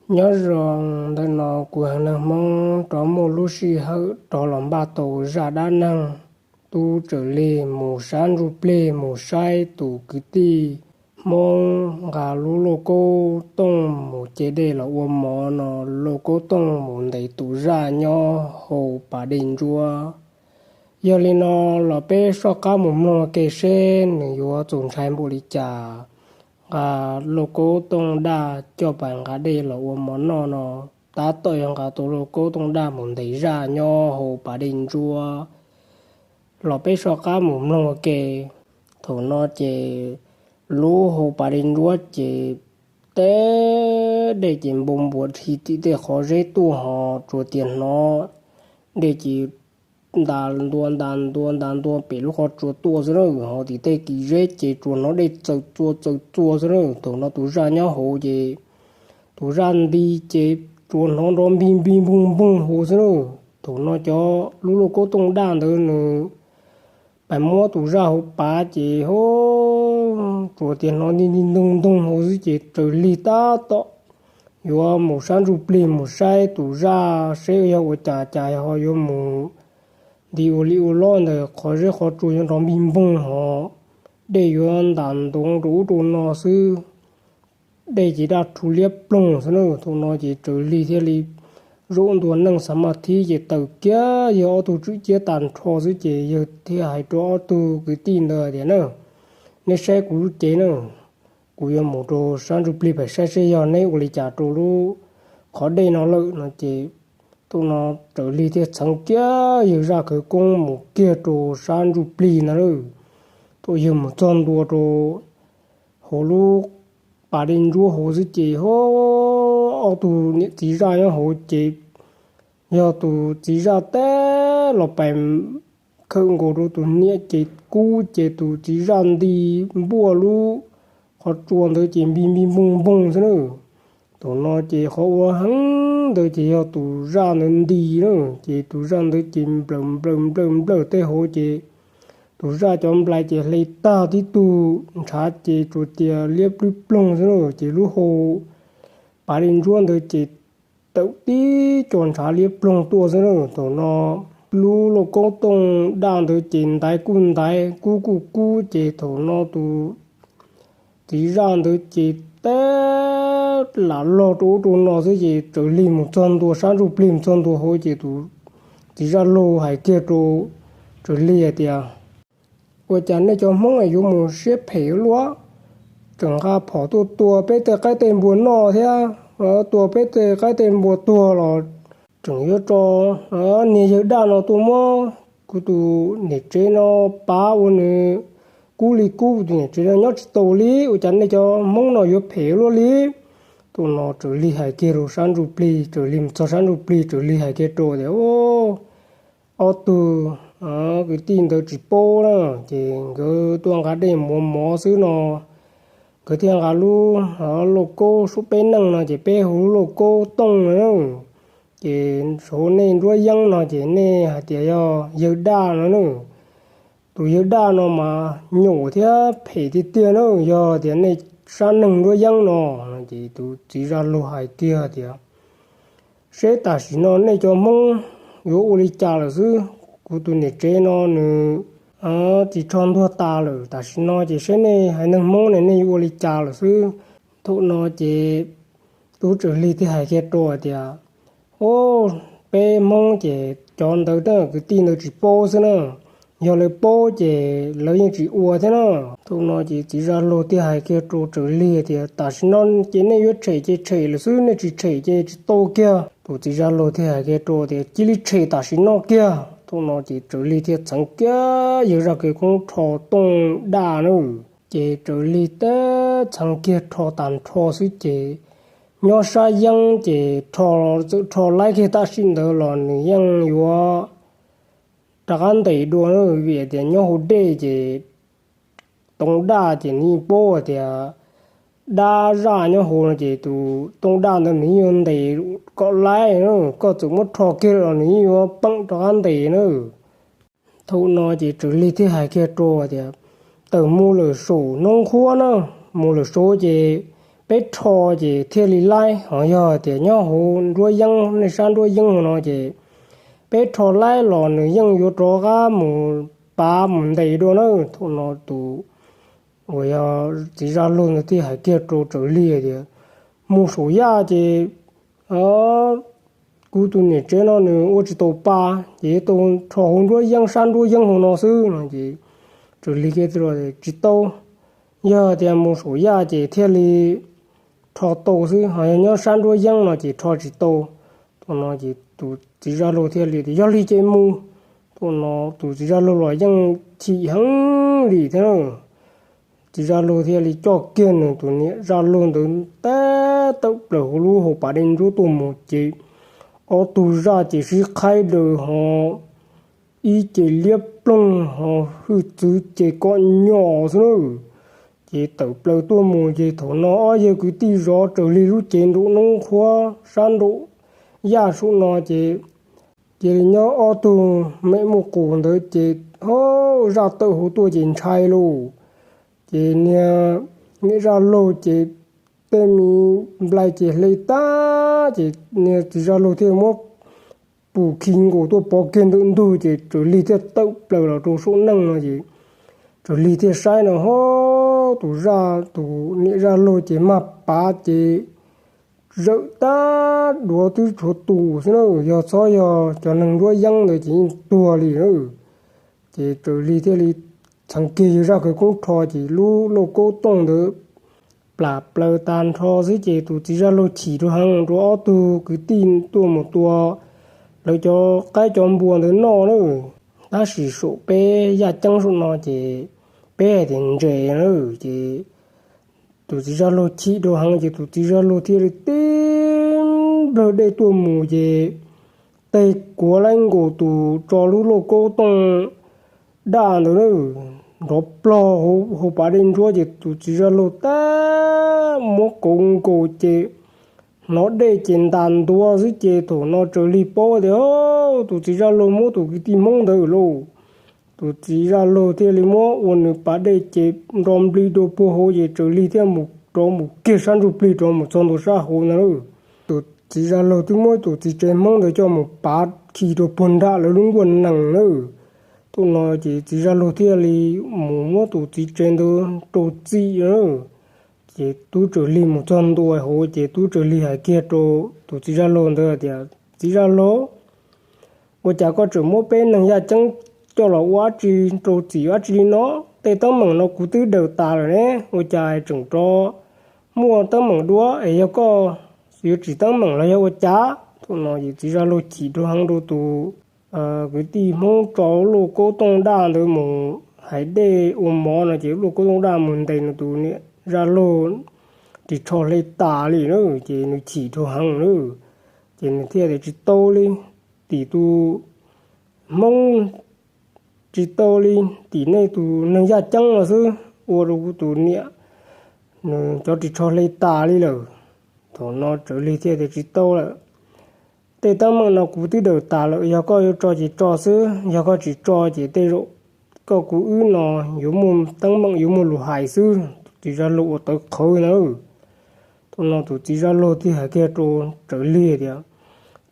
Nyob zoo ntawm no kuv Haiv Neeg Hmoob rov muaj lub sij hawm rov los npaj tau zaj dab neeg Tub Tsaws Lig mus sab ntsuj plig mus saib tus kwv tij Hmoob nqa lub lauj kaub tooj mus ce dej los ua mov no, lauj kaub tooj mus ntes tus zaj nyob hauv pas dej ntsuab. Yog li no los peb soj qab mus mloog ke seb nws yuav txaus ntshai npaum li cas. Nqa lauj kaub tooj daj coj pas nqa dej los ua mov noj no, tab tom yog nqa tau lauj kaub tooj daj mus ntes zaj nyob hauv pas dej ntsuab. Los peb soj qab mus mloog ua ke. Thaum no ces lub hauv pas dej ntsuab ces teb dej ces npau npuas dhi tim tej qhov zeb tuaj ho tsuas tias hnov dej ces ntas ntua ntas ntua ntas ntua pem lub qhov tsua tuaj xwb na, ho tim tej kis zeb ces tsuas hnov dej txawm txua txawm txua xwb na. Thaum no tus zaj nyob hauv ces tus zaj nti ces tsuas hnov nrov npig npig npoog npoog hauv xwb na. Thaum no cov lub lauj kaub tooj daj ntawd nws pais muab tus zaj hauv pav ces ho tsuas tias hnov nti nti ntoog ntoog hauv xwb ces Tsaws Lig tab tom yuav mus sab ntsuj plig mus saib tus zaj seb yog ua cas cas ho yuav mus nti ua li ua loj ntawm qhov zeb qhov tsua yuav nrov npig npoog ho dej yuav ntas ntoov rau ub rau no xwb. Dej ces daj rhu liab ploog xwb na. Thaum no ces Tsaws Lig thiaj li zaum ntua neej xav mas thib ces taws kiag yawg ob tug tswm ciab tag nrho xwb ces yawg thiaj hais rau ob tug kwv tij ntawd tias na, neb saib kuv lub cev na, kuv yuav mus rau sab ntsuj plig pem saib seb yog neb ua li cas rau lub qhov dej no lawm no ces thaum no Tsaws Lig thiaj txheev kiag yawg zaj khawv koob mus kiag rau sab ntsuj plig ntag lauj. Thaum yawg mus txog ntua rau hauv lub pas dej ntsuab hauv xwb ces ho ob tug niam txiv zaj nyob hauv ces yog tus txiv zaj tab los pais khawm nkaus rau tus niam ces kub ces tus txiv zaj nti npuaj lub qhov tsua ntawd ces npig npig npoog npoog xwb na. Thaum no ces qhov ua heev ntawd ces yog tus zaj ntawd nti na, ces tus zaj ntawd ces nplawm nplawm nplawm nplawm tej hauv ces tus zaj cov nplai ces hle tag tib tug ntshav ces tsuas tias liab plib ploog xwb na, ces lub hau pas dej ntsuab ntawd ces tawm tib co ntshav liab ploog tuaj xwb na. Thaum no lub lauj kaub tooj daj ntawd ces ntaiv kuj ntaiv kub kuj kub ces thaum no tus txiv zaj ntawd ces tab lam log rau ub rau no xwb ces Tsaws Lig mus txog ntua sab ntsuj plig mus txog ntua hauv ces tus txiv zaj laug hais kiag rau Tsaws Lig hais tias, ua cas nej cov Hmoob yuav mus siab phem luaj, tseem nqa phom tuaj tua peb tej qaib tej npua noj thiab, tua peb tej qaib tej npua tuag los tseem yuav tso niag yawg daj no tuaj muab kuv tus niam tsev no pav ua nws kub li kub, kuv tus niam tsev no nyob tsis tau li, ua cas nej cov Hmoob no yuav phem luaj li. Thaum no Tsaws Lig hais kiag rau sab ntsuj plig, Tsaws Lig mus txog sab ntsuj plig Tsaws Lig hais kiag rau tias, ob tug kwv tij ntawd tsis paub na, ces nkawd tuaj nqa dej mus ua mov xwb no, nkawd thiaj nqa lub lauj kaub suab peb neej no ces peb hu lub lauj kaub tooj no na, ces hauv nej nruab yeeb no ces nej hais tias yog yawg daj no na. Tus yawg daj no mas nyuam thiab phem tiag tiag na, yog tias nej sab neeg nruab yeeb no. Ces tus txiv zaj laug hais kiag tias, seb tam sim no nej cov Hmoob yuav ua li cas lawm xwb, kuv tus niam tsev no nws tsis tsho ntuag tas lawm, tam sim no ces seb nej haiv neeg Hmoob ne nej yuav ua li cas lawm xwb. Thaum no ces tub Tsaws Lig thiaj hais kiag rau tias, o, peb Hmoob ces cov ntawd kwv tij ntawd tsis paub xwb na, yog lawv paub ces lawv yeej tsis ua thiab na. Thaum no ces txiv zaj laug thiaj hais kiag rau Tsaws Lig tias, tam sim no ces nej yuav tshem ces tshem lawm xwb, nej tsis tshem ces tsis tau kiag. Tus txiv zaj laug thiaj hais kiag rau tias, cia li tshem tam sim no kiag. Thaum no ces Tsaws Lig thiaj txheev kiag yawg zaj khawv koob rho tooj daj na, ces Tsaws Lig tab txheev kiag rho tag nrho xwb ces nyob sab yeeb ces txawm rho laib kiag tam sim ntawd los nws yeej yuav rov qab ntes dua na, vim tias nyob hauv dej ces tooj daj ces nws yeej paub tias dab zaj nyob hauv no ces tus tooj daj ntawd nws yeej yuav ntes kom laib na, koj txawm muab rho kiag los nws yeej yuav peem rov qab ntes na. Thaum no ces Tsaws Lig thiaj hais kiag rau tias, tawm mus lawm saum noob qhuab na, mus lawm saud ces peb rho ces thiaj li laib. Ho yog tias nyob hauv nruab yeeb, nej sab nruab yeeb hauv no ces peb rho laib los nws yeej yuav rov qab mus pav mus ntes dua na. Thaum no tus uas yog txiv zaj laug ntawd thiaj hais kiag rau Tsaws Lig tias, mus saum yaj ces kuv tus niam tsev no nws ua tsis tau pa, ces tau rho hauv nruab yeeb, sab nruab yeeb hauv no xwb no. Ces Tsaws Lig thiaj tsis tau, yog tias mus saum yaj ces thiaj li rho tau xwb, ho yog nyob sab nruab yeeb no ces rho tsis tau. Thaum no ces tus txiv zaj laug thiaj li tias, yog li ces mus. Thaum no tus txiv zaj laug los yeej chim heev li thiab. Txiv zaj laug thiaj li coj kiag nws tus niam zaj laug ntawd tab tawm plaws hauv lub hauv pas dej ntsuab tuaj mus ces ob tug zaj ces sib qhaib daws ho ib ce liab ploog ho hwj txwv ces kom nyom xwb na. Ces tawm plaws tuaj mus ces thaum no ob yawg kwv tij zov Tsaws Lig lub cev nraum noob qhuav sab nraum yaj saum no ces cia li nyob ob tug mem muaj qus ntawd ces ho zaj tawm hauv tuaj ces ntshai lauj. Ces niag niam zaj laug ces tej me nplai ces hle tag ces niag txiv zaj laug thiaj muab pus khi nkaus tuaj pov kiag ntawm ntug ces Tsaws Lig thiaj tawm plaws los rau saum neej no ces Tsaws Lig thiaj saib no ho tus zaj, tus niam zaj laug ces mag pav ces zawm tag duav twb tshuav tus xwb na, yog txhob yog cov neeg nruab yeeb ntawd ces yeej tuag li na. Ces Tsaws Lig thiaj li txheev kiag yawg zaj khawv koob rho ces lub lauj kaub tooj ntawd plam plaws tag nrho xwb ces tus txiv zaj laug chim rau heev rau ob tug kwv tij tuaj mus tua lawv cov qaib cov npua ntawd noj na. Tab sis saum peb yaj ceeb saum no ces peb hais tias ntses na. Ces tus txiv zaj laug chim rau heev ces tus txiv zaj laug thiaj li tib nplawg dej tuaj mus ces teg kuav laib nkaus tus tso lub lauj kaub tooj daj ntawd na, nrov plog hauv pas dej ntsuab ces tus txiv zaj laug tab muab kauv nkaus ces hnov dej ces ntas ntua xwb ces thaum no Tsaws Lig paub tias tus txiv zaj laug muab tus kwv tij Hmoob ntawd lauj. Tus txiv zaj laug thiaj li muab ua nws pas dej ces nro nplig dua puag hauv ces Tsaws Lig thiaj mus rov mus kiag sab ntsuj plig rov mus txog ntua sab hauv ntawd na. Tus txiv zaj laug twb muab tus txiv tsev Hmoob ntawd coj mus pav khi rau puag nram lawv lub nkuaj nees na. Thaum no ces txiv zaj laug thiaj li mus muab tus txiv tsev ntawd rau txim na. Ces tub Tsaws Lig mus txog ntua hauv ces tub Tsaws Lig hais kiag rau tus txiv zaj laug ntawd tias, txiv zaj laug, ua cas koj tseem muab peb neeg yaj ceeb coj los ua dab tsi rau txim dab tsi li no? Tej teeb meem no kuv twb daws tas lawm ne, ua cas tseem rov muaj teeb meem dua es yog koj yuav tsim teeb meem los yog ua cas? Thaum no ces txiv zaj laug chim rau heev rau tus kwv tij Hmoob tso lauj kaub tooj daj ntawd mus hais dej ua mov no ces lauj kaub tooj daj mus ntes nws tus niam zaj laug ris tsho hle tas li na, ces nws chim rau heev na. Ces nws thiaj tias tsis tau li, tim tus Hmoob, tsis tau li, tim nej tus neeg yaj ceeb no xwb ua rau kuv tus niam nws cov ris tsho hle tas li lawm. Thaum no Tsaws Lig thiaj tias tsis tau lawm, tej teeb meem no kuv twb daws tas lawm, yog koj yuav tso ces tso xwb, yog koj tsis tso ces tej zaum koj kuv wb no yuav muaj teeb meem yuav muaj lus hais xwb. Tus txiv zaj laug ua tawv qhawv na. Thaum no tus txiv zaj laug thiaj hais kiag rau Tsaws Lig tias,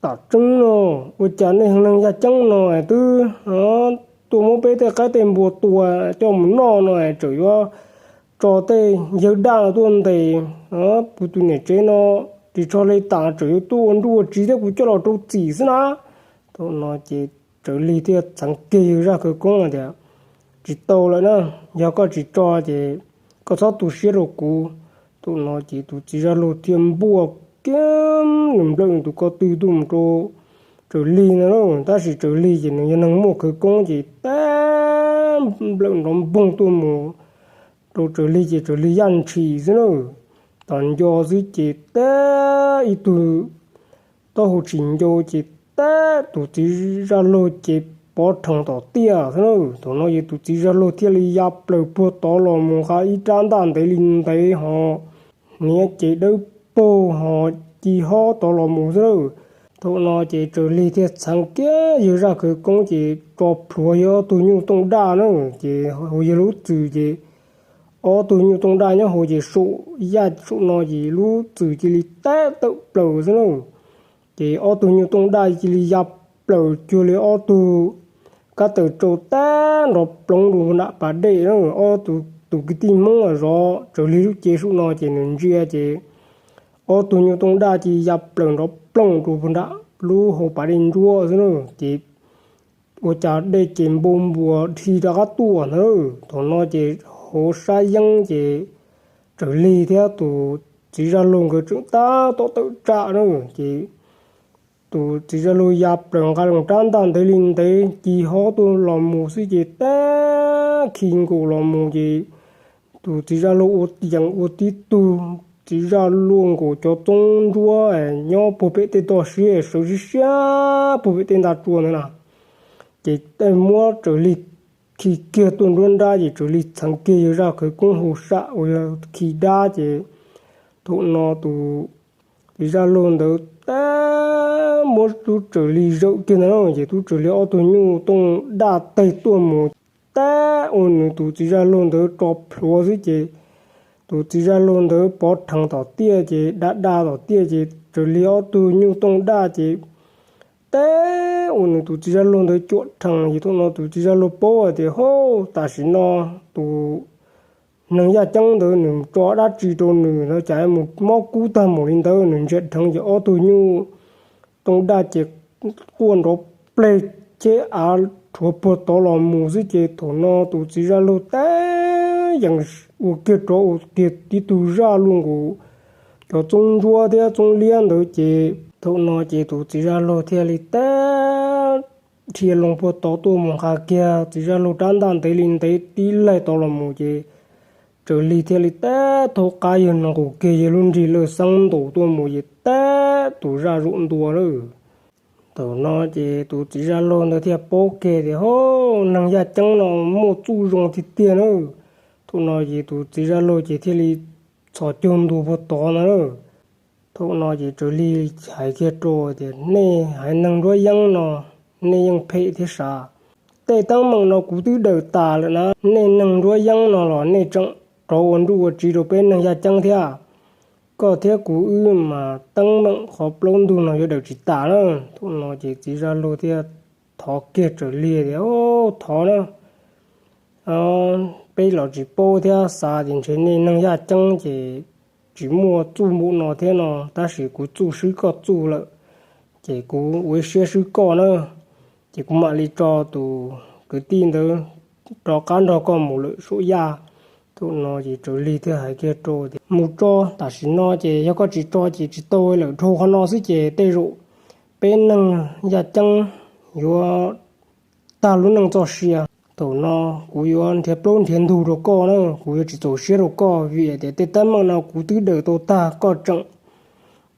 tam tseeb no ua cas nej neeg yaj ceeb no twb tuaj muab peb tej qaib tej npua tua coj mus noj no tseem yuav tso tej yawg daj no tuaj ntes kuv tus niam tsev no ris tsho hle tas, tseem yuav tuaj ua nruj ua tsiv thiab kuv coj los rau txim xwb na. Thaum no ces Tsaws Lig thiaj txheev kiag yawg zaj khawv koob tias, tsis tau lawm na, yog koj tsis tso ces koj txhob tu siab rau kuv. Thaum no ces tus txiv zaj laug thiaj npuaj kiag nws nplawm nws tus ko tw tuaj mus rau Tsaws Lig no, tab sis Tsaws Lig ces nws yog neeg muaj khawv koob ces tab nplawm nrov npoog tuaj mus rau Tsaws Lig ces Tsaws Lig yaj ntshis xwb na. Tom nco xwb ces tab ib tug taub hau tsis ncau ces tab tus txiv zaj laug ces pov rhees tom tiaj xwb na. Thaum no ces tus txiv zaj laug thiaj li ya plaws puag tod los mus nqa ib rab ntaj ntev li ntev ho hniav ces dawb paug ho ci hob tod los mus xwb na. Thaum no ces Tsaws Lig thiaj txheev kiag yawg zaj khawv koob ces tso plhuav yawg ob tug nyuj tooj daj na, ces hu yawg lub txwm ces ob tug nyuj tooj daj nyob hauv ces saum yaj saum no ces lub txwm cia li tawm plaws xwb na. Ces ob tug nyuj tooj daj cia li ya plaws cuag li ob tug kab taws tsau tag nrov ploog rau nram pas dej na. Ob tug, tus kwv tij Hmoob zov Tsaws Lig lub cev saum no ces nws ntsia ces ob tug nyuj tooj daj cia li ya plaws nrov ploog rau nram lub hauv pas dej ntsuab xwb na. Ces ua cas dej ces npau npuas dhi rov qab tuaj ntag. Thaum no ces hauv sab yeeb ces Tsaws Lig thiab tus txiv zaj laug nkawd tseem tab tom tawm tsam na. Ces tus txiv zaj laug ya plaws nqa loo rab ntaj ntev li ntev ci hob tuaj los mus xwb ces tab khi nkaus los mus ces tus txiv zaj laug ua yees ua tib tug txiv zaj laug nkaus cov txoob ntsuab nyob puag pem tej toj siab sawv siab siab puag pem tej nta tsua ntawd na. Ces tej muab Tsaws Lig khi kiag tuaj nruab nrab ces Tsaws Lig txheev kiag yawg zaj khawv koob hauv sam uas yog khi dab ces thaum no tus txiv zaj laug ntawd tab muab tub Tsaws Lig zawm kiag ntag na. Ces tub Tsaws Lig ob tug nyuj tooj daj teg tuaj mus tab ua nws tus txiv zaj laug ntawd tso plhuav xwb ces tus txiv zaj laug ntawd pov rhees tom tiaj ces da da tom tiaj ces Tsaws Lig ob tug nyuj tooj daj ces tab ua nws tus txiv zaj laug ntawd cuam rhees ces thaum no tus txiv zaj laug paub hais tias hauj, tam sim no tus neeg yaj ceeb ntawd nws tso dab tsi rau nws no cas mus mob kub tag mus li ntawd. Nws ntsia dheev ces ob tug nyuj tooj daj ces quaj nrov pleg cheb av rhuav puag tod los mus xwb ces thaum no tus txiv zaj laug tab yees ua kiag rov ua kiag tib tug zaj laug nkaus cov txoob ntsuab thiab txoob liab ntawd ces thaum no ces tus txiv zaj laug thiaj li tab dhia loo puag tod tuaj mus nqa kiag txiv zaj laug rab ntaj ntev li ntev tib laig tod los mus ces Tsaws Lig thiaj li tab thaub qab yawg no nqus kiag yawg lub nrig lawj xeeb ntaus tuaj mus ces tab tus zaj zaum ntua lawm. Thaum no ces tus txiv zaj laug ntawd thiaj paub kiag tias hauj, neeg yaj ceeb no muaj txuj zoo tiag tiag na. Thaum no ces tus txiv zaj laug ces thiaj li txhos caug ntua puag tod ntag na. Thaum no ces Tsaws Lig hais kiag rau tias nej haiv neeg nruab yeeb no nej yeej phem thiab sav. Tej teeb meem no kuv twb daws tas lawm na, nej neeg nruab yeeb no los nej tseem rov ua nruj ua tsiv rau peb neeg yaj ceeb thiab. Koj thiab kuv wb mas teeb meem qhov plaub ntug no yuav daws tsis tas na. Thaum no ces txiv zaj laug thiaj thov kiag Tsaws Lig tias thov na, peb los tsis paub thiab xav tias ntshe nej neeg yaj ceeb ces tsis muaj txuj npaum no thiab no, tab sis kuv txuj swb koj txuj lawm, ces kuv ua ib siab swb koj na, ces kuv mam li tso tus kwv tij ntawd rov qab nrog koj mus lawm saum yaj. Thaum no ces Tsaws Lig thiaj hais kiag rau tias mus tso, tam sim no ces yog koj tsis tso ces tsis tau lawm, dhau qhov no xwb ces tej zaum peb neeg yaj ceeb yuav tag lub neej txoj sia. Thaum no kuv yuav nrhiav plaub nrhiav ntug rau koj na, kuv yuav tsis txaus siab rau koj vim tias tej teeb meem no kuv twb daws tau tag, koj tseem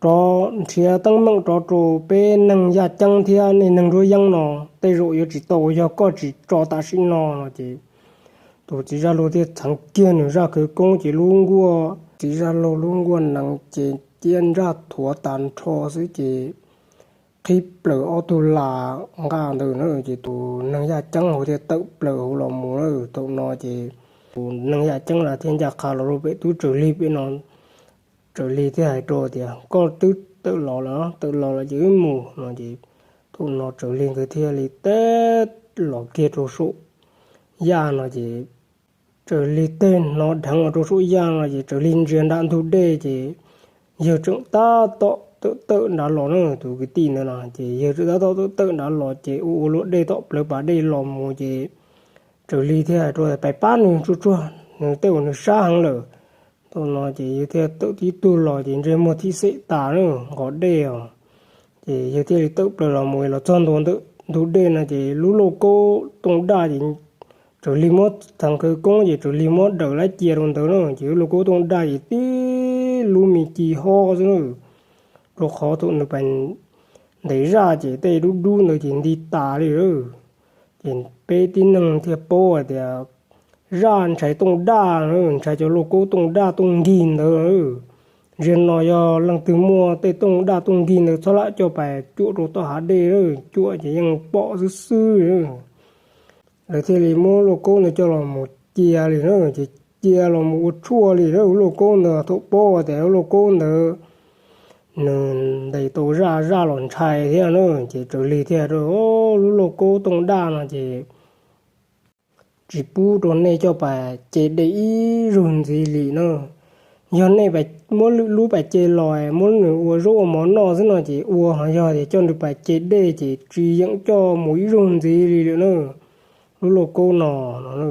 rov nrhiav teeb meem rov rau peb neeg yaj ceeb thiab nej neeg nruab yeeb no, tej zaum yuav tsis tau yog koj tsis tso tam sim no no ces tus txiv zaj laug thiaj txheev kiag nws zaj khawv koob ces lub nkuaj, txiv zaj laug lub nkuaj nees ces ciaj ntsaj thuav tag nrho xwb ces qhib plaws ob tug las nqa ntawd na, ces tus neeg yaj ceeb hauv thiaj tawm plaws hauv los mus na. Thaum no ces tus neeg yaj ceeb las thiaj ncaj qha los rau pem tub Tsaws Lig pem no. Tsaws Lig thiaj hais rau tias koj twb tawm los lawm, tawm los lawm ces wb mus no ces thaum no Tsaws Lig nkawd thiaj li teb los kiag rau saum yaj no ces Tsaws Lig tej hnov dheev los rau saum yaj no ces Tsaws Lig ntsia nram ntug dej ces yawg tseem tab tom tawm tawm nrad los na, tus kwv tij ntawd no ces yawg tseem tab tom tawm tawm nrad los ces ua ua luaj dej tom plawv pas dej los mus ces Tsaws Lig thiaj hais rau pais pab nws tsuag tsuag, nws tej uas nws sab heev lawm. Thaum no ces yawg thiaj tawm tib tug los ces ntsej muag thim xem tas na, nqos dej os. Ces yawg thiaj li tawm plaws los mus los txog ntua ntawm ntug dej no ces lub lauj kaub tooj daj ces Tsaws Lig muab txheev khawv koob ces Tsaws Lig muab daws lab cia rau ntawd na ces lub lauj kaub tooj daj ces tib lub me ci hob xwb na, rau qhov thaum nws pais ntes zaj ces tej dub dub ntawd ces nti tas li lawm. Ces peb tib neeg thiaj paub hais tias zaj ntshai tooj daj, ntshai cov lauj kaub tooj daj tooj nkig ntawd. Zaum no yog leej twg muaj tej tooj daj tooj nkig ntawd txhob lam coj pais cuam rau toj hav dej, cuam ces yeej pom xwb xwb. Lawv thiaj li muab lauj kaub ntawd coj los mus cia li na, ces cia los mus ua tshuaj li lub lauj kaub ntawd. Thaum paub tias lub lauj kaub ntawd nws ntes tau zaj, zaj los ntshai thiab na, ces Tsaws Lig thiaj rau lub lauj kaub tooj daj no ces tsis pub rau nej coj pas ce dej ib zaug ntxiv li na. Yog nej muab lwm lub pas ce los muab nws ua zaub ua mov noj xwb no ces ua, ho yog tias coj nws pas ce dej ces tsis yeem coj mus ib zaug ntxiv li lawm na, lub lauj kaub no no.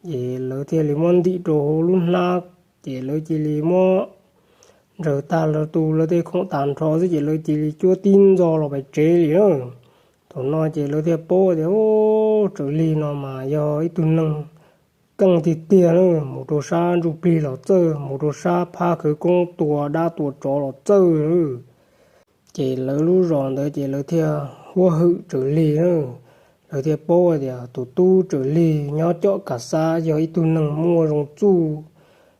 Ces lawv thiaj li muab ntim rau hauv lub hnab, ces lawv cia li muab ntsaws tag lawv tus, lawv tej khoom tag nrho xwb ces lawv cia li cuab tib ntxo los pem tsev li na. Thaum no ces lawv thiaj paub tias Tsaws Lig no mas yog ib tug neeg keej tiag tiag na, mus rau sab ntsuj plig los txawj, mus rau sab phab khawv koob tua dab tua tsov los txawj. Ces lawv lub zos ntawd ces lawv thiaj huab hwm Tsaws Lig na. Lawv thiaj paub tias tus tub Tsaws Lig nyob Coj Kav Xab yog ib tug neeg muaj zoo txuj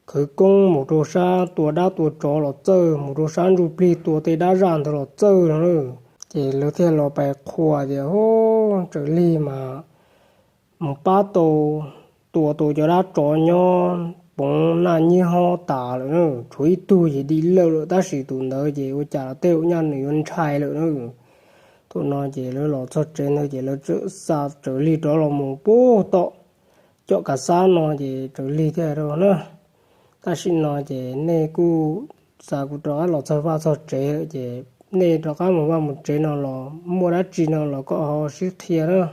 khawv koob, mus rau sab tua dab tua tsov los txawj, mus rau sab ntsuj plig tua tej dab zaj ntawd los txawj no. Ces lawv thiaj los pais qhuas tias Tsaws Lig mas mus pab tau, tua tau cov dab tsov nyob Poov Naj Nyib Hob tas lawm na, tshuav ib tug ces dim lawm lawm, tab sis tus ntawd ces ua cas los tej zaum nyaj nws yuav ntshai lawm na. Thaum no ces lawv los txog tsev ntawd ces lawv txawm xa Tsaws Lig rov los mus pub tom Coj Kav Xab no ces Tsaws Lig thiaj rau na, tam sim no ces nej kuj xa kuv rov qab los txog vaj txog tsev lawm ces nej rov qab mus vaj mus tsev no los muaj dab tsi no los koj ho sib qhia na.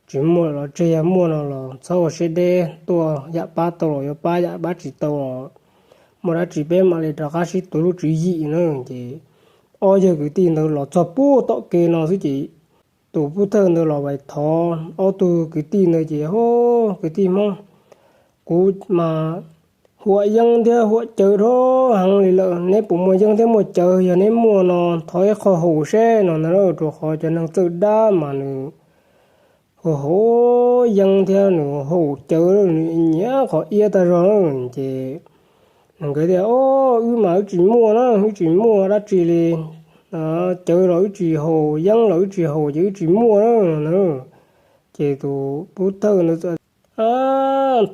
Tsis muaj los tseg, yog muaj no los txhob ua siab deb, tuaj yam pab tau los yuav pab, yam pab tsis tau los muaj dab tsi peb mam li rov qab sib tuav lub tswv yim na. Ces ob yawg kwv tij ntawd los txog pub tom kev no xwb ces tus pub thawj ntawd los pais thov ob tug kwv tij ntawd ces, Hub, kwv tij Hmoob, kuv mas huam yeeb thiab huam cawv dhau heev li lawm, neb puas muaj yeeb thiab muaj cawv? Yog neb muaj no thov ib qho haus seb no ntag. Rau qhov cov neeg txawj dab mas nws haus yeeb thiab nws haus cawv, nws nyiam qhov iab tag zog. Ces nws nkawd tias, Ob, wb mas wb tsis muaj na, wb tsis muaj dab tsi li. Cawv los wb tsis haus, yeeb los wb tsis haus, ces wb tsis muaj na. Ces tus pub thawj ntawd,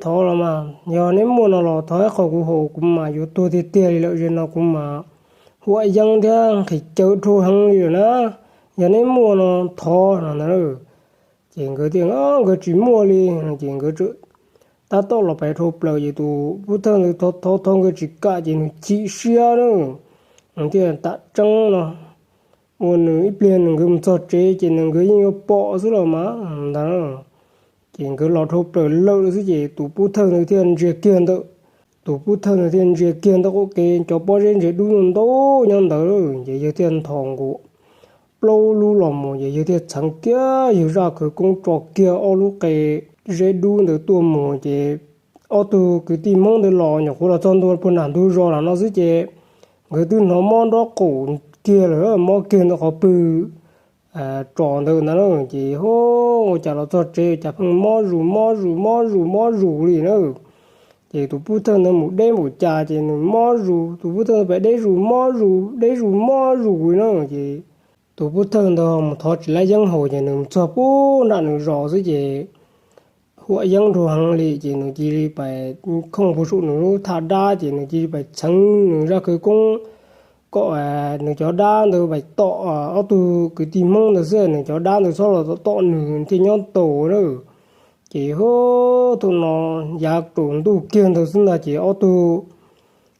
Thov los mas, yog neb muaj no los thov ib qho kuv haus, kuv mas yuav tuag tiag tiag li lawm, ze no kuv mas huam yeeb thiab nqhis cawv dhau heev li lawm na. Yog neb muaj no thov no ntag. Ces nkawd tias nkawd tsis muaj li. Ces nkawd tab tom los pais dhau plaws ces tus pub thawj ntawd thov thov nkawd tsis kam ces nws chim siab na, nws thiaj tam tseeb no ua nws ib pliag nws nkawd mus txog tsev ces nws nkawd yeej yuav pom xwb los mas ntag. Ces nkawd los dhau plaws lawm xwb ces tus pub thawj ntawd thiaj ntsia kiag ntawm, tus pub thawj ntawd thiaj ntsia kiag ntawm qaum kev cov pob zeb ntse dub ntau nyob ntawd. Ces yawg thiaj nthos nkaus plaub lub los mus ces yawg thiaj txheev kiag yawg zaj khawv koob tso kiag ob lub qe zeb dub ntawd tuaj mus ces ob tug kwv tij Hmoob ntawd los nyuam qhuav los txog ntua puag nram ntug zos los no xwb ces nkawd twb hnov mob nrob qaum kiag lawm, mob kiag ntawm qhov pw tso ntawd ntag na. Ces hu, ua cas los txog tsev cas pheej mob zus mob zus mob zus mob zus li na. Ces tus pub thawj ntawd mus deb npaum cas ces nws mob zus, tus pub thawj ntawd pais deb zus mob zus deb zus mob zus li na. Ces tus pub thawj ntawd mus thov tsis laib yeeb haus ces nws mus txog pub nram nws zos xwb ces huam yeeb dhau heev li ces nws cia li pais khooj puag saum nws lub thaj dab ces nws cia li pais txheev nws zaj khawv koob kom nws cov dab ntawd pais tom ob tug kwv tij Hmoob ntawd xwb, nws cov dab ntawd txhob los tom nws thiaj nyob tau na. Ces hu, thaum no yav tsaus ntuj kiag ntawd xwb ntag ces ob tug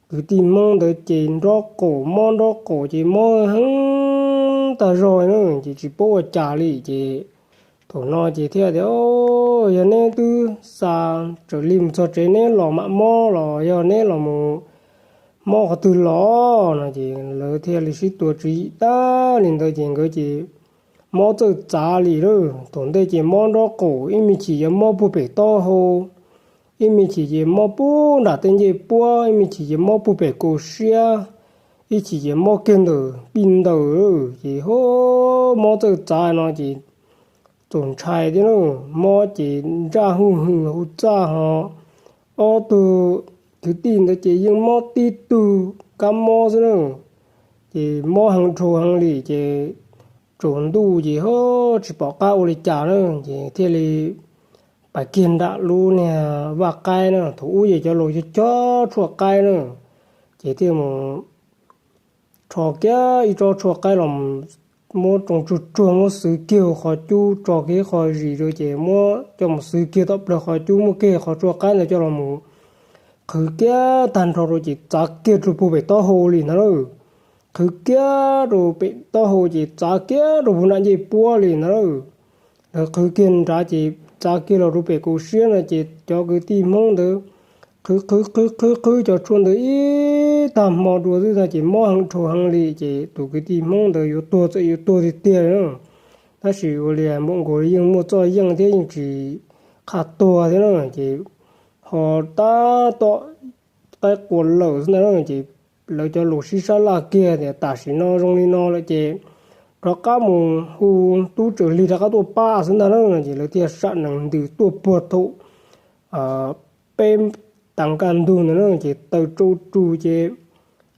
kwv tij Hmoob ntawd ces nrob qaum mob nrob qaum ces mob heev tag zog na ces tsis paub ua cas li ces thaum no ces thiaj tias, Yog neb twb xa Tsaws Lig mus txog tsev neb los mam mob los yog neb los mus mob qhov twg los? No ces lawv thiaj li sib tua tswv yim tag li ntawd ces nkawd ces mob txawj txav li lawm. Thaum ntej ces mob nrob qaum, ib me chim ces mob puag pem taub hau, ib me chim ces mob puag nram tej ncej puab, ib me chim ces mob puag pem kaum siab, ib chim ces mob kiag ntawm pij ntaws. Ces hu, mob txawj txav no ces txaus ntshai thiab na, mob ces ntsaj huj hwm hu txaj ho ob tug kwv tij ntawd ces yeej mob tib tug kab mob xwb na. Ces mob heev dhau heev li ces tsaus ntuj ces hu, tsis pom qab ua li cas na ces thiaj li pais kiag nram lub niag vaj qaib na, thaum ub ces cov laus cog cov tshuaj qaib na, ces thiaj mus rho kiag ib tsob tshuaj qaib los mus, muab tsoo tsuag tsuag muab xwb kiag qhov cub, tso kiag qho zis rau ces muab coj mus xwb kiag tom plawg qhov cub, muab kiag qhov tshuaj qaib ntawd coj los mus qhwv kiag tag nrho rau ces txav kiag rau puag pem taub hau li ntag lauj. Qhwv kiag rau pem taub hau ces txav kiag rau puag nram ncej puab li ntag lauj. Lawv qhwv kiag nrad ces txav kiag los rau pem kaum siab no ces cov kwv tij Hmoob ntawd qhwv qhwv qhwv qhwv qhwv cov tshuaj ntawd ib tag hmo dua xwb ntag ces mob heev dhau heev li ces tus kwv tij Hmoob ntawd yuav tuag txawm yuav tuag tiag tiag li na. Tab sis ua li npaum nkaus yeej muaj txoj yeej thiab yeej tsis qhaj tuag thiab na ces ho tab tom qaib qua lawm xwb ntag na ces lawv cov laus sib sab laj kiag tias tam sim no zoo li no lawm ces rov qab mus hu tub Tsaws Lig rov qab tuaj pab xwb ntag na no ces lawv thiaj sam nees ntws tuaj puag thaum peb tav kaj ntug ntawd na ces taws tsau rus ces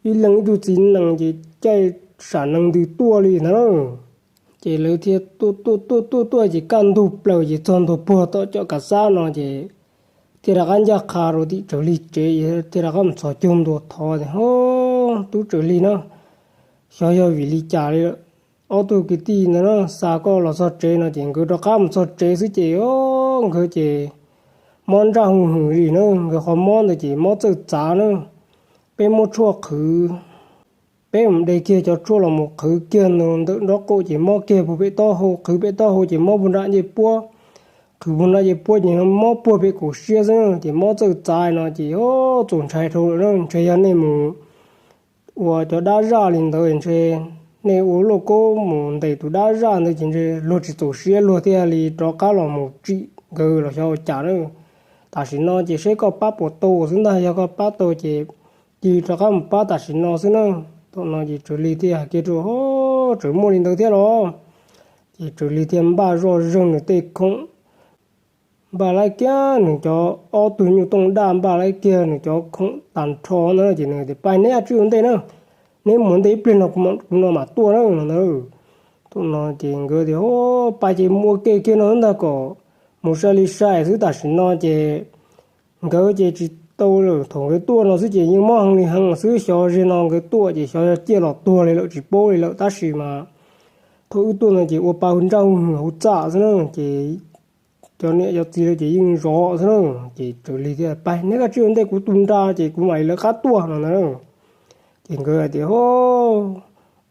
ib leeg ib tug txiv nees ces caij sam nees ntws tuaj li ntag na. Ces lawv thiaj tuaj tuaj tuaj tuaj tuaj ces kaj ntug plaws ces txog ntua puag tom cov kav xab no ces thiaj rov qab ncaj qha rau tim Tsaws Lig tsev, thiaj rov qab mus txhos caug ntua thov tias, Au, tub Tsaws Lig na, xyov yog vim li cas li lawm, ob tug kwv tij ntawd na xa koj los txog tsev no ces nkawd rov qab mus txog tsev xwb ces nkawd ces mob nraj hu hwm li na, nkawd qhov mob ntawd ces mob txawj txav na. Peb muab tshuaj qhwv, peb mus de kiag cov tshuaj los mus qhwv kiag ntawm nraub qaum ces mob kiag puag pem taub hau, qhwv pem taub hau ces mob puag nram ncej puab, qhwv puag nram ncej puab ces mob puag pem kaum siab xwb na ces mob txawj txav no ces txaus ntshai dhau lawm na. Ntshe yog nej mus ua cov dab zaj li ntawd ntshe nej ua lauj kaub mus ntes tus dab zaj ntawd ces ntshe luag tsis txaus siab luag thiaj li rov qab los mus tsim nkawd los xyov ua cas na. Tam sim no ces seb koj pab puas tau xwb ntag, yog koj pab tau ces cia li rov qab mus pab tam sim no xwb na. Thaum no ces Tsaws Lig thiaj hais kiag rau, Tseem muaj li ntawd thiab los? Ces Tsaws Lig thiaj npaj zoj zeeg nws tej khoom, npaj laib kiag nws cov ob tug nyuj tooj daj, npaj laib kiag nws cov khoom tag nrho na ces nws tias, Pab neb ua ntej na, neb mus ntej ib pliag no kuv no mam tuaj na no ntag. Thaum no ces nkawd tias, Pab ces mus ua ke kiag no ntag kom mus sai li sai xwb. Tam sim no ces nkawd ces tsis tau lawm, thaum nkawd tuaj no xwb ces yeej mob heev li heev xwb, xyov zaum no nkawd tuaj ces xyov yog ciaj los tuag li lawm tsis paub li lawm. Tab sis mas thaum wb tuaj no ces ua pa nraj hu hwm hauv txaj xwb na, ces cov niam cov txiv lawv ces yeej zov xwb na. Ces Tsaws Lig thiaj, Pab neb ua ntej, kuv tus nra ces kuv mam li lawv qab tuaj no ntag. Ces nkawd hais tias,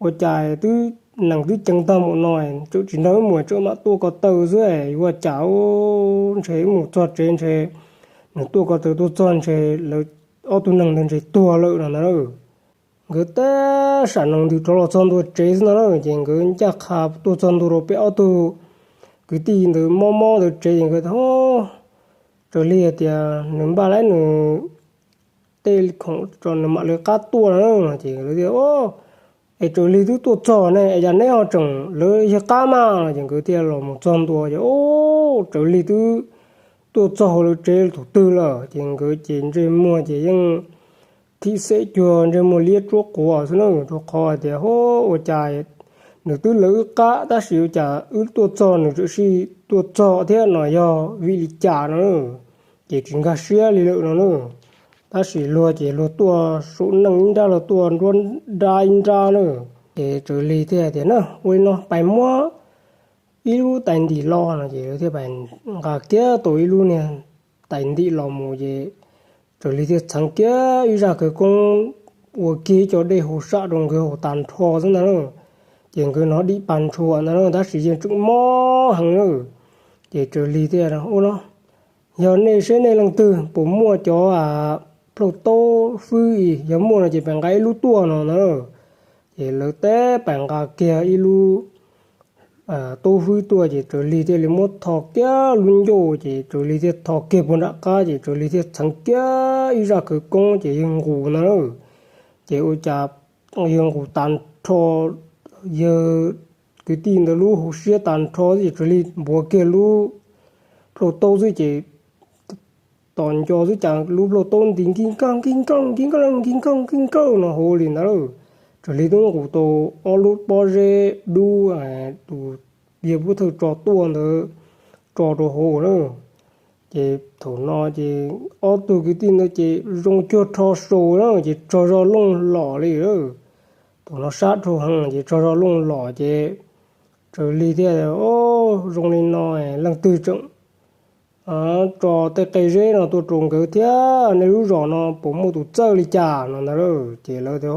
Ua cas twb nees twb ceev tag mus no, tseem tsis nrog wb mus, tseem mam tuaj ko taw xwb, yuav ua cas ntshe wb mus txog tsev ntshe nws tuaj ko taw tuaj txog ntshe lawv ob tug nees ntawd ntshe tuag lawm no ntag. Nkawd teb sam nees ntws rov los txog ntua tsev xwb no na, ces nkawd ncaj qha tuaj txog ntua rau peb ob tug kwv tij ntawd mob mob ntawd tsev ces nkawd, Tsaws Lig hais tias nws npaj laib nws tej khoom tso nws mam lawv qab tuaj no ces lawv tias, Es Tsaws Lig twb tuaj txog ne, es cas neb ho tseem lawv yawg qab mas? Ces nkawd thiaj los mus txog ntua ces, Tsaws Lig twb tuaj txog hauv lawv tsev thaum twg lawm. Ces nkawd ces ntsej muag ces yeej thim xem cuag ntsej muag liab tsuab quav xwb na, rau qhov hais tias, Ua cas nws twb lawv wb qab tab sis ua cas wb tuaj txog nws tseem sij tuaj txog thiab no, yog vim li cas no? Ces tsis nkag siab li lawm no na. Tab sis luag ces luag tuaj saum neej ib nrab, luag tuaj nruab nrab ib nrab na. Ces Tsaws Lig thiaj tias, Na, ua li no pais muab ib lub tais ntim los no ces lawv thiaj pais nqa kiag tau ib lub niag tais ntim los mus ces Tsaws Lig thiaj txheev kiag ib zaj khawv koob ua kiag ib co dej hauv sam rau nkawd haus tag nrho xwb ntag na. Ces nkawd hnov dim pag ntshua ntag na, tab sis yeej tseem mob heev na. Ces Tsaws Lig thiaj, Ua no, yog nej seb nej leej twg puas muaj cov plhaub taub fwb, yog muaj no ces pais nqa ib lub tuaj no ntag. Ces lawv teb pais nqa kiag ib lub taub fwb tuaj ces Tsaws Lig thiaj li muab tho kiag lub ncauj ces Tsaws Lig thiaj tho kiag puag nram qab ces Tsaws Lig thiaj txheev kiag ib zaj khawv koob ces yawg nqus ntag na. Ces ua cas yawg nqus tag nrho, yawg kwv tij ntawd lub hauv siab tag nrho ces Tsaws Lig npuav kiag lub plhaub taub xwb ces tos nco xwb cas lub plhaub taub nti nkig nkawg nkig nkawg nkig nkawg nkig nkawg nkig nkawg no hauv li ntag lauj. Tsaws Lig twb nqus tau ob lub pob zeb dub tus yawg pub thawj tso tuaj ntawd tso rau hauv na. Ces thaum no ces ob tug kwv tij ntawd ces zoo cuag rho saus na, ces tsaug zog looj los li. Thaum no sab dhau heev ces tsaug zog looj los ces Tsaws Lig thiaj, Au, zoo li no leej twg tseem tso tej qe zeb no tuaj rau nkawd thiab, nej lub zos no puas muaj tus txawj li cas? No ntag. Ces lawv tias,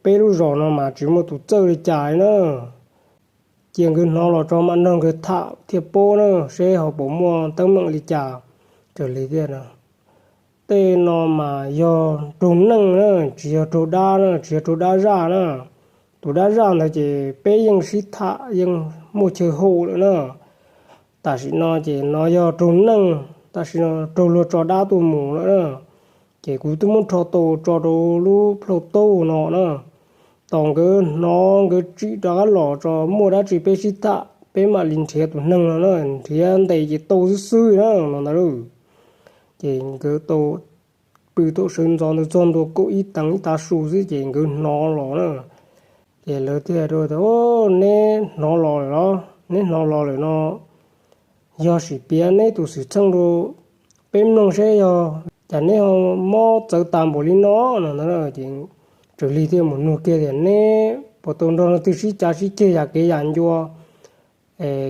Peb lub zos no mas tsis muaj tus txawj li cas li na. Cia nkawd hnov los tso mam nrog nkawd tham thiaj paub na, seb ho puas muaj teeb meem li cas. Tsaws Lig thiaj, Tej no mas yog raug neeg na, tsis yog raug dab na, tsis yog raug dab zaj na. Tus dab zaj ntawd ces peb yeej sib tham yeej muaj chaw haum lawm na. Tam sim no ces no yog raug neeg, tam sim no raug luag tso dab tuaj mus lawm na. Ces kuv twb muab rho tau tso rau lub plhaub taub no na. Tos nkawd hnov nkawd tsim rov qab los tso muaj dab tsi peb sib tham, peb mam li nrhiav tus neeg no na, nrhiav ntes ces tau xwb xwb na no ntag. Ces nkawd tau pw thaum sawv ntxov ntawd txog ntua kaum ib teev ib tav su xwb ces nkawd hnov los na. Ces lawv thiaj tias, Neb hnov los lawm los? Neb hnov los lawm no, yog sim piav neb tus xwm txheej rau peb mloog seb yog cas neb ho mob txawv tas npaum li no no ntag. Ces Tsaws Lig thiaj mus nug kiag tias, Neb puas tau nrog leej twg sib cav sib ceg yam kev yam ncua,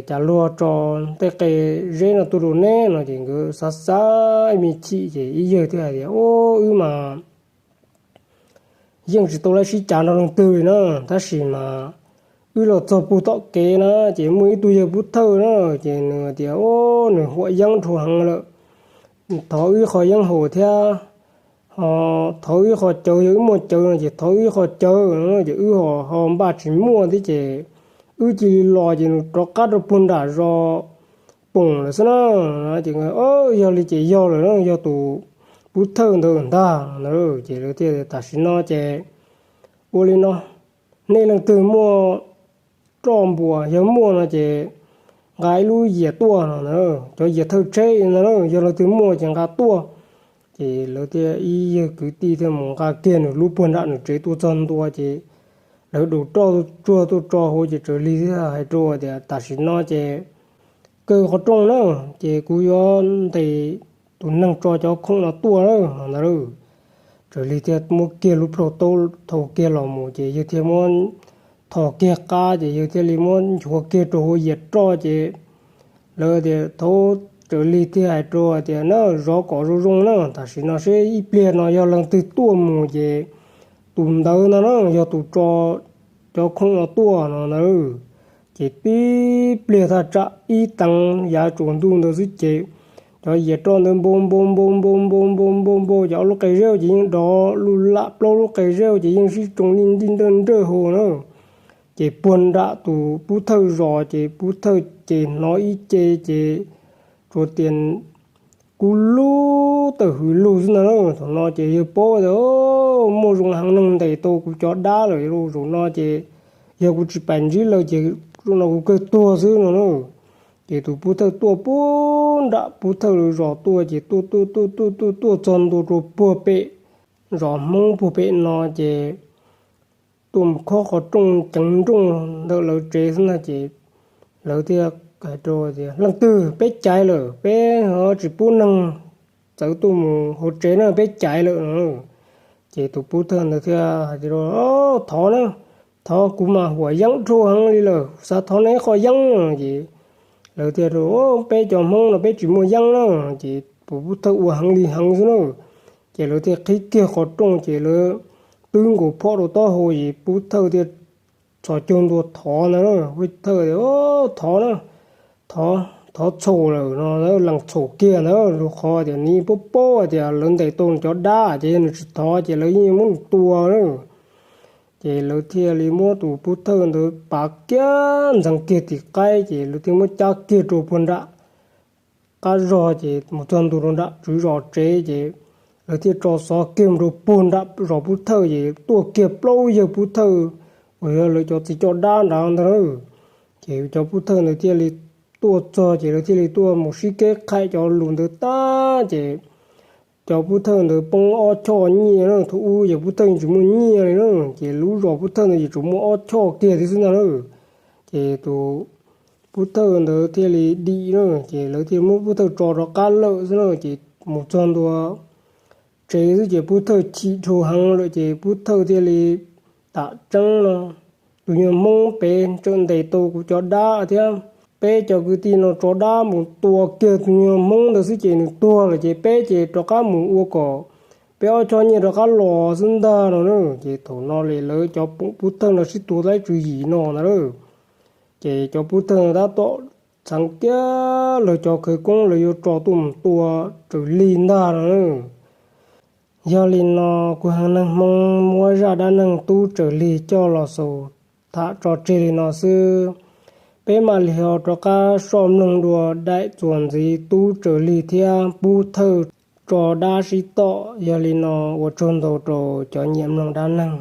cas luag tso tej qe zeb no tuaj rau neb? No ces nkawd xav xav ib me chim ces ib yawg thiaj hais tias, Au, wb mas yeej tsis tau lawv sib cav nrog leej twg li na, tab sis mas wb los txog puag tom kev na, ces muaj ib tug yawg pub thawj na, ces nws tias, Au, nws huam yeeb dhau heev lawm, thov wb qho yeeb haus thiab, thov wb qho cawv, yog wb muaj cawv no ces thov wb qho cawv, ces wb ho npaj tsis muaj thiab ces wb cia li los ces nws rov qab rau puag nram zos Poom lawm xwb na. Ces, Yog li ces yog lawm na, yog tus pub thawj ntawd ntag no. Ces lawv thiaj, Tam sim no ces ua li no, nej leej twg muaj roj npuas, yog muaj no ces nqa ib lub yias tuaj no, cov yias thawj tsheb no, yog leej twg muaj ces nqa tuaj. Ces lawv thiaj ib yawg kwv tij thiaj mus nqa kiag nws lub puag nram nws tsev tuaj txog ntua ces lawv daus roj tsuag tuaj tso hauv ces Tsaws Lig thiaj hais rau tias, Tam sim no ces kaw qhov rooj na, ces kuv yuav ntes tus neeg tso cov khoom no tuaj no ntag. Tsaws Lig thiaj muab kiag lub plhaub taub thau kiag los mus ces yawg thiaj muab thos kiag qab ces yawg thiaj li muab nchuav kiag rau hauv yias roj ces lawv tias, Thaum Tsaws Lig thiaj hais rau tias, Na, zov kom zoo zoo na, tam sim no seb ib pliag no yog leej twg tuaj mus ces tus ntawd no na yog tus tso cov khoom no tuaj no ntag. Ces tib pliag thaj tsam ib teev yav tsaus ntuj ntawd xwb ces cov yias roj ntawd npau npau npau npau npau npau npau npau ces ob lub qe zeb ces yeej dov luj lam, plaub lub qe zeb ces yeej sib tsoo li nrij nrawj nrawj hauv na. Ces puag nram tus pub thawj zos ces pub thawj ces hnov ib ce ces tsuas tias kub lub tawm hws lug xwb ntag na. Thaum no ces yawg paub tias muaj zoo heev, neeg ntes tau kuv cov dab lawm, zaum no ces yog kuv tsis pais ntsib lawv ces zaum no kuv kawg tuag xwb no na. Ces tus pub thawj tuaj puag nram pub thawj lawv zos tuaj ces tuaj tuaj tuaj tuaj tuaj tuaj txog ntua rau puag pem zos Hmoob puag pem no ces tuaj mus khob qhov rooj ceev nrooj ntawm lawv tsev xwb ntag. Ces lawv thiaj hais rau tias, Leej twg, peb caiv lawm, peb ho tsis pub neeg txawv tuaj mus hauv tsev na, peb caiv lawm no. Ces tus pub thawj ntawd thiaj hais tias, Thov na, thov, kuv mas huam yeeb dhau heev li lawm, xav thov neb qho yeeb. Ces lawv thiaj, Peb cov Hmoob no peb tsis muaj yeeb na. Ces tus pub thawj ua heev li heev xwb na. Ces lawv thiaj qhib kiag qhov rooj ces lawv twb nkaus phom rau taub hau ces pub thawj thiaj txhos caug ntua thov ntag. Pub thawj tias, Thov na, thov txhaum lawm no, lees txhaum kiag ntag, rau qhov tias nws paub paub tias lawv ntes tau nws cov dab ces yog nws tsis thov ces lawv yeej muab nws tua na. Ces lawv thiaj li muab tus pub thawj ntawd pav kiag ntxeev kiag tim qaib ces lawv thiaj muab cab kiag rau puag nram qab zog ces mus txog ntua rau nram tswv zos tsev ces lawv thiaj tso xov kiag mus rau puag nram zos pub thawj ces tuaj kiag plaub yawg pub thawj uas yog lawv cov txiv coj dab nrad ntag na. Ces cov pub thawj ntawd thiaj li tuaj txog ces lawv thiaj li tuaj mus sib keb qhaim cov lus ntawd tag ces cov pub thawj ntawd poob ob choj nyiaj na. Thaum ub yawg pub thawj yeej tsis muaj nyiaj li na, ces lub zos pub thawj ntawd yeej tsuas muaj ob choj kiag thiab xwb ntag na. Ces tus Pub Thawj ntawd thiaj li dim na, ces lawv thiaj muab Pub Thawj tso rov qab lawm xwb na. Ces mus txog ntua tsev xwb ces Pub Thawj chim dhau heev lawm ces Pub Thawj thiaj li, tam tseeb no tus nyuag Hmoob pem tseem ntes tau kuv cov dab thiab, peb cov kwv tij no tso dab mus tua kiag tus nyuag Hmoob ntawd xwb ces nws tuag lawm ces peb ces rov qab mus ua kom peb ob choj nyiaj rov qab los xwb ntag no na. Ces thaum no li lawv cov pum Pub Thawj no sib tua tau tswv yim no ntag lauj. Ces cov Pub Thawj tab tom txheev kiag lawv cov khawv koob lawv yuav tso tuaj mus tua Tsaws Lig ntag no na. Yog li no kuv Hmoob neeg Hmoob muab zaj dab neeg Tub Tsaws Lig coj los xaus tham tso tseg li no xwb. Peb mam li ho rov qab soj mloog dua daim txuas ntxiv Tub Tsaws Lig thiab Pub Thawj tso dab sib tom. Yog li no ua tsaug ntau rau cov nyiam mloog dab neeg